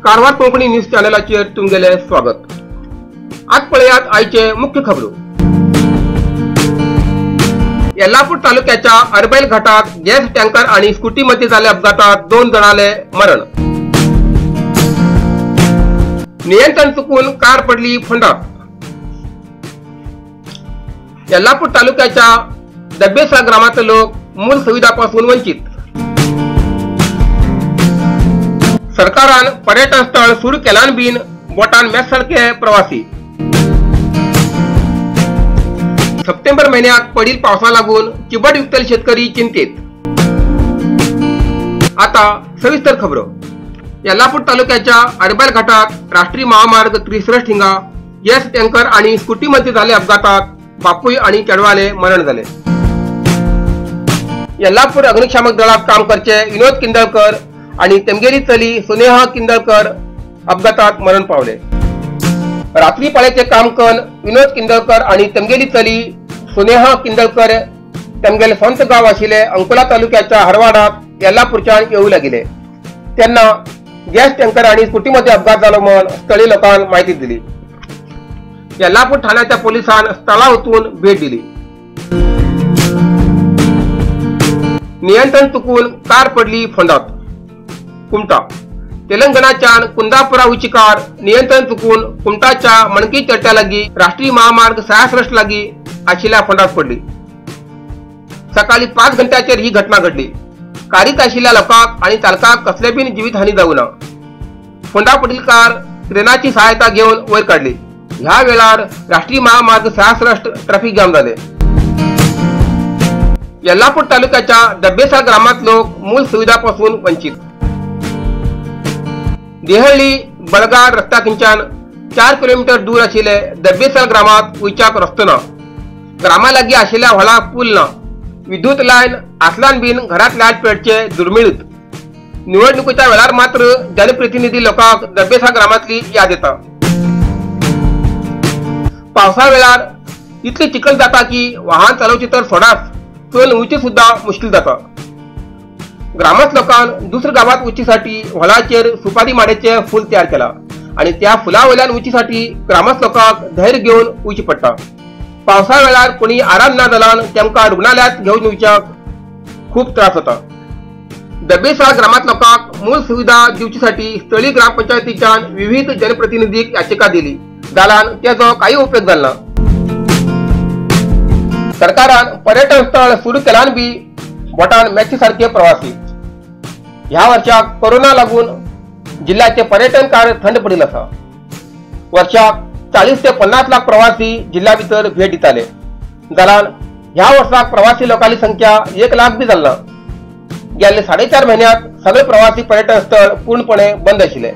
Karwar Konkani news चॅनलाचेर तुमगेले स्वागत। आज पळयात आयचे मुख्य खबरो। येल्लापूर तालुक्याच्या अरबैल घाटात गॅस टँकर आणि स्कूटीमध्ये झाल्या अपघातात 2 जणांले मरण। नियंत्रण चुकून कार पडली फोंडात। येल्लापूर तालुक्याच्या डब्बेसा ग्रामातले लोक मूळ सुविधापासून वंचित। सरकारान पर्यटन स्थळ सुरू केल्यान बीन बोटान मेसारखे प्रवासी। सप्टेंबर महिन्यात पडील पावसा लागून चिबट विकतले शेतकरी चिंतेत। आता सविस्तर खबरो। येल्लापूर तालुक्याच्या अरबैल घाटात राष्ट्रीय महामार्ग 63 हिंगा गॅस टँकर आणि स्कूटीमध्ये झाले अपघातात बापूय आणि चेडवाले मरण झाले। येल्लापूर अग्निशामक दलात काम करचे विनोद किंदळकर आणि तेमगेली चली सुनेहा किंदळकर अपघातात मरण पावले। रात्री पाळीचे काम करून विनोद किंदळकर आणि तेमगेली चली सुनेहा किंदळकर तेमगेले संत गाव आशिल्ले अंकोला तालुक्याच्या हरवाडात येल्लापूरच्यान येऊ लागिले। त्यांना गॅस टँकर आणि स्कूटीमध्ये अपघात झालो म्हणून स्थळीय लोकांना माहिती दिली। येल्लापूर ठाण्याच्या पोलिसांनी स्थळावतून भेट दिली। नियंत्रण चुकून कार पडली फोंडात। कुमटा तेलंगणाच्या कुंदापुरा उची कार नियंत्रण चुकून कुमटाच्या मणकी चट्ट्या लागी राष्ट्रीय महामार्ग 66 लागी आशिल्ल्या फोंडात पडली। सकाळी 5 घंट्याचेर ही घटना घडली। कारीत आशिल्ल्या लोकांक आणि चालकाक कसले बीन जीवितहानी जाऊ ना। फोंडा पडिल्ली कार क्रेनाची सहायता घेवन वयर काडली। ह्या वेळार राष्ट्रीय महामार्ग 66 ट्रॅफिक जाम जाले। येल्लापूर तालुक्याच्या डब्बेसा ग्रामात लोक मूळ सुविधापासून वंचित। देहळी बळगार रस्त्याकिंच्यान 4 किलोमीटर दूर आशिल्ले डब्बेसाल ग्रामात वयच्याक रस्तो ना। ग्रामा लागीं आशिल्ल्या व्हळाक पूल ना। विद्युत लायन आसलान बीन घरात लायट पेटचे दुर्मिळूच। निवडणुकीच्या वेळार मात्र जनप्रतिनिधी लोकांक डब्बेसा ग्रामांतली याद येता। पावसा वेळार इतली चिखल जाता की वाहन चालोवची तर सोडाच, चल वयची सुद्धा मुश्कील जाता। ग्रामस्थ लोकांन दुसऱ्या गावात उंचीसाठी व्हळाचेर सुपारी माड्याचे फूल तयार केला आणि त्या फुला वयल्यान उंचीसाठी ग्रामस्थ लोकांक धैर्य घेवन उंची पडटा। पावसा वेळार कोणी आराम ना जाल्यान तेमकां रुग्णालयात घेवन वयच्याक खूब त्रास जाता। डब्बेसाळ ग्रामांत लोकांक मूळ सुविधा दिवचीसाठी स्थळीय ग्रामपंचायतीच्यान विविध जनप्रतिनिधीक याचिका दिली जाल्यान तेजो कांय उपयोग जालो ना। सरकारान पर्यटन स्थळ सुरू केल्यान बी बोटान मॅची सारखे प्रवासी। ह्या वर्षाक कोरोना लागून जिल्ह्याचे पर्यटन कार्य थंड पडिल्लें आसा। वर्षाक 40 ते 50 लाख प्रवासी जिल्ह्या भितर भेट दिताले जाल्यार ह्या वर्साक प्रवासी लोकांची संख्या 1 लाख बी जाली ना। गेल्ले 4.5 म्हयन्यांत सगळे प्रवासी पर्यटन स्थळ पूर्णपणे बंद आशिल्ले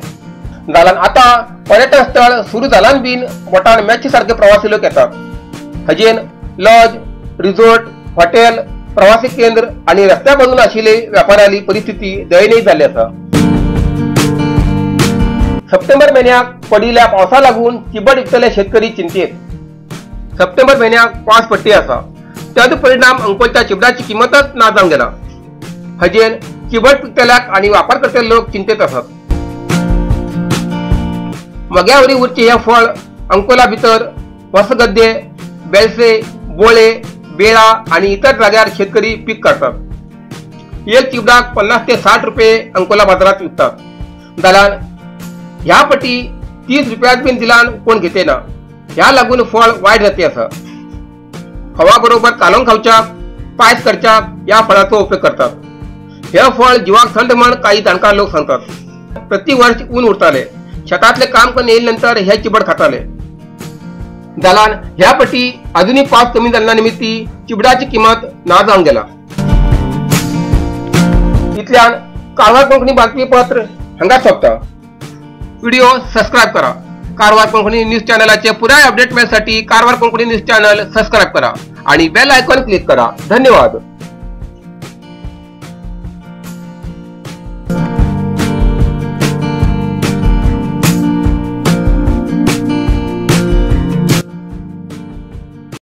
जाल्यार आतां पर्यटन स्थळ सुरू जाल्यान बीन बोटान मॅची सारखे प्रवासी लोक येतात। हजेन लॉज, रिझोर्ट, हॉटेल, प्रवासी केंद्र आणि रस्त्या बाजून आशिल्ली व्यापाऱ्यांली परिस्थिती दयनीय जाल्ली आसा। सप्टेंबर महिन्याक पडिल्ल्या पावसा लागून चिबट विकतले शेतकरी चिंतेत। सप्टेंबर महिन्याक पावस पडटी आसा, त्याचो परिणाम अंकोलच्या चिबडाची किंमतच ना जावन गेला। हजेन चिबट विकतल्याक आणि वापरकर्ते लोक चिंतेत आसात। मग्यावरी उरचे हे फळ अंकोला भितर वसगद्दे, बेलसे, बोळे, बेळा आणि इतर जाग्यार शेतकरी पीक काडटात। एक चिबडाक 50 ते 60 रुपये अंकोला बाजारात विकतात जाल्यार ह्या पटी 30 रुपयात बीन दिल्यान कोण घेते ना। ह्या लागून फळ वायट जाती आसा। हवा बरोबर कालोवन खावच्याक, पायस करच्याक ह्या फळाचो उपयोग करतात। हे फळ जिवाक थंड म्हण काही जाणकार लोक सांगतात। प्रति वर्ष ऊन उरताले, शेतांतले काम करून येयले नंतर हे चिबड खाताले जाल्यार ह्या पटी अजूनही पावस कमी जाल्ल्या निमित्ती चिबडाची किंमत ना जावन गेला। इतल्यान कारवार कोंकणी बातमीपत्र हांगाच सोंपता। व्हिडिओ सबस्क्राईब करा। कारवार कोंकणी न्यूज चॅनलाचे पुराय update मेळसाठी Karwar Konkani news channel subscribe करा आणि बेल आयकॉन क्लिक करा। धन्यवाद।